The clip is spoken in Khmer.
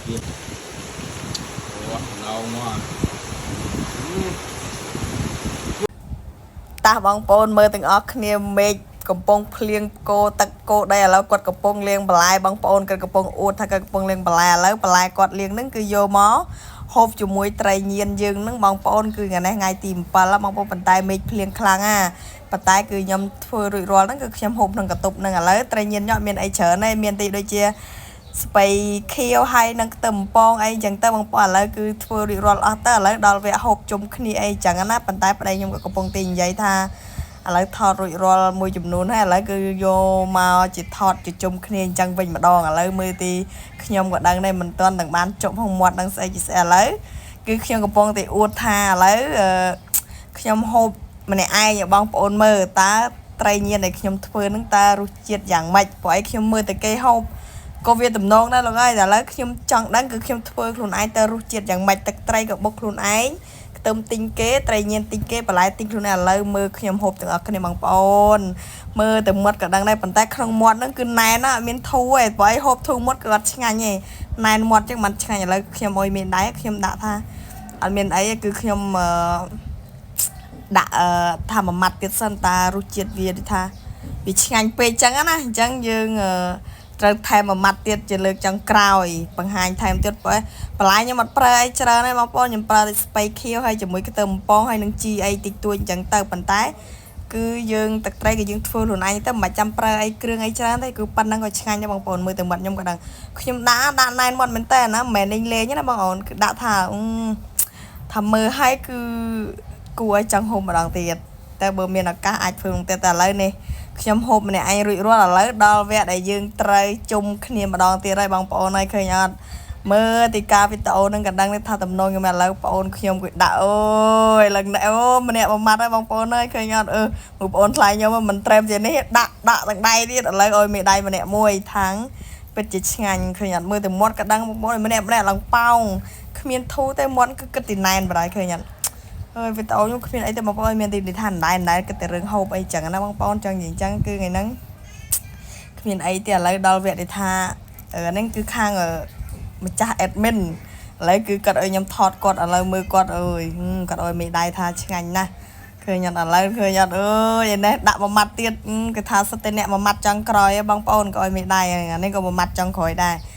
ទៀតអូឡងមក តាបងប្អូនមើលទាំងអស់គ្នាមេឃកំពុងភ្លៀងគោទឹកគោដីឥឡូវគាត់កំពុងលាងបន្លែបងប្អូនគាត់កំពុងអួតថាគាត់កំពុងលាងបន្លែឥឡូវបន្លែគាត់លាងហ្នឹងគឺយកមកហូបជាមួយត្រីញៀនយើងហ្នឹងបងប្អូនគឺថ្ងៃនេះថ្ងៃទី7ហើយបងប្អូនប៉ុន្តែមេឃភ្លៀងខ្លាំងណាប៉ុន្តែគឺខ្ញុំធ្វើរួចរាល់ហ្នឹងគឺខ្ញុំហូបក្នុងកន្ទប់ហ្នឹងឥឡូវត្រីញៀនខ្ញុំអត់មានអីច្រើនទេមានទីដូចជា ស្ពៃខៀវហើយនឹងខ្ទឹមពងអីចឹងទៅបងប្អូនឥឡូវគឺធ្វើរួចរាល់អស់ទៅឥឡូវដល់វគ្គហូបជុំគ្នាអីចឹងណាប៉ុន្តែប្តីខ្ញុំក៏កំពុងតែនិយាយថាឥឡូវថតរួចរាល់មួយចំនួនហើយឥឡូវគឺយកមកជាថតជាជុំគ្នាអញ្ចឹងវិញម្ដងឥឡូវមើលទីខ្ញុំក៏ដឹងដែរមិនទាន់ទាំងបានជប់ក្នុងមាត់នឹងស្អីជាស្អីឥឡូវគឺខ្ញុំកំពុងតែអួតថាឥឡូវអឺខ្ញុំហូបម្នាក់ឯងឲ្យបងប្អូនមើលតើត្រីញៀនដែលខ្ញុំធ្វើនឹងតើរសជាតិយ៉ាងម៉េចព្រោះឯងខ្ញុំមើលតែគេហូប ក៏វាតំណងដែរលោកអើយតែឥឡូវខ្ញុំចង់ដឹងគឺខ្ញុំធ្វើខ្លួនឯងទៅរសជាតិយ៉ាងម៉េចទឹកត្រីក៏បុកខ្លួនឯងខ្ទឹមទិញគេត្រីញៀនទិញគេបន្លែទិញខ្លួនឯងឥឡូវមើលខ្ញុំហូបទាំងអស់គ្នាបងប្អូនមើលតែមាត់ក៏ដឹងដែរប៉ុន្តែក្នុងមាត់ហ្នឹងគឺណែនណាស់អត់មានធូរទេព្រោះឯងហូបធូរមាត់គឺអត់ឆ្ងាញ់ទេណែនមាត់ចឹងមិនឆ្ងាញ់ឥឡូវខ្ញុំអុយមានដែរខ្ញុំដាក់ថាអត់មានអីទេគឺខ្ញុំអឺដាក់អឺថាមួយម៉ាត់ទៀតសិនតារសជាតិវាដូចថាវាឆ្ងាញ់ពេកចឹងណាអញ្ចឹងយើងអឺ ត្រូវថែមមួយម៉ាត់ទៀតជាលើកចុងក្រោយបង្ហាញថែមទៀតព្រោះបន្លែខ្ញុំអត់ប្រើអីច្រើនទេបងប្អូនខ្ញុំប្រើតែស្ពៃខៀវហើយជាមួយខ្ទឹមបំពងហើយនឹងជីអីតិចតួចអញ្ចឹងទៅប៉ុន្តែគឺយើងទឹកត្រីក៏យើងធ្វើខ្លួនឯងទៅមិនបាច់ចាំប្រើអីគ្រឿងអីច្រើនទេគឺប៉ុណ្ណឹងក៏ឆ្ងាញ់ដែរបងប្អូនមើលទៅមាត់ខ្ញុំក៏ដឹងខ្ញុំដាក់ដាក់ណែនមាត់មែនតើណាមិនមែនលេងលេងទេណាបងប្អូនគឺដាក់ថាអឺថាមើលឲ្យគឺគួរឲ្យចង់ហូបម្ដងទៀតតែបើមានឱកាសអាចធ្វើម្ដងទៀតតែឥឡូវនេះ ខ្ញុំហូបម្នាក់ឯងរួចរាល់ឥឡូវដល់វគ្គដែលយើងត្រូវជុំគ្នាម្ដងទៀតហើយបងប្អូនហើយឃើញអត់មើលទីការវីដេអូហ្នឹងក៏ដឹងដែរថាតំណងខ្ញុំឥឡូវបងប្អូនខ្ញុំគឺដាក់អូយឡើងណែអូម្នាក់មួយម៉ាត់ហើយបងប្អូនហើយឃើញអត់អឺបងប្អូនថ្លៃខ្ញុំមិនត្រែមជានេះដាក់ដាក់ទាំងដៃទៀតឥឡូវឲ្យមេដៃម្នាក់មួយថាងពិតជាឆ្ងាញ់ឃើញអត់មើលតែមាត់ក៏ដឹងបងប្អូនម្នាក់ម្នាក់ឡើងប៉ោងគ្មានធូរទេមាត់គឺគិតទីណែនបណ្ដោយឃើញអត់ ហើយវីដេអូខ្ញុំគ្មានអីទេបងប្អូនមានទីនិថានដែរដែរគិតតែរឿងហូបអីចឹងណាបងប្អូនចង់និយាយចឹងគឺថ្ងៃហ្នឹងគ្មានអីទេឥឡូវដល់វគ្គដែលថាហ្នឹងគឺខាងម្ចាស់ admin ឥឡូវគឺគាត់ឲ្យខ្ញុំថតគាត់ឥឡូវមើលគាត់អើយគាត់ឲ្យមេដៃថាឆ្ងាញ់ណាស់ឃើញអត់ឥឡូវឃើញអត់អើយឯនេះដាក់មួយម៉ាត់ទៀតគេថាសិតតែអ្នកមួយម៉ាត់ចង់ក្រោយបងប្អូនក៏ឲ្យមេដៃអានេះក៏មួយម៉ាត់ចង់ក្រោយដែរ។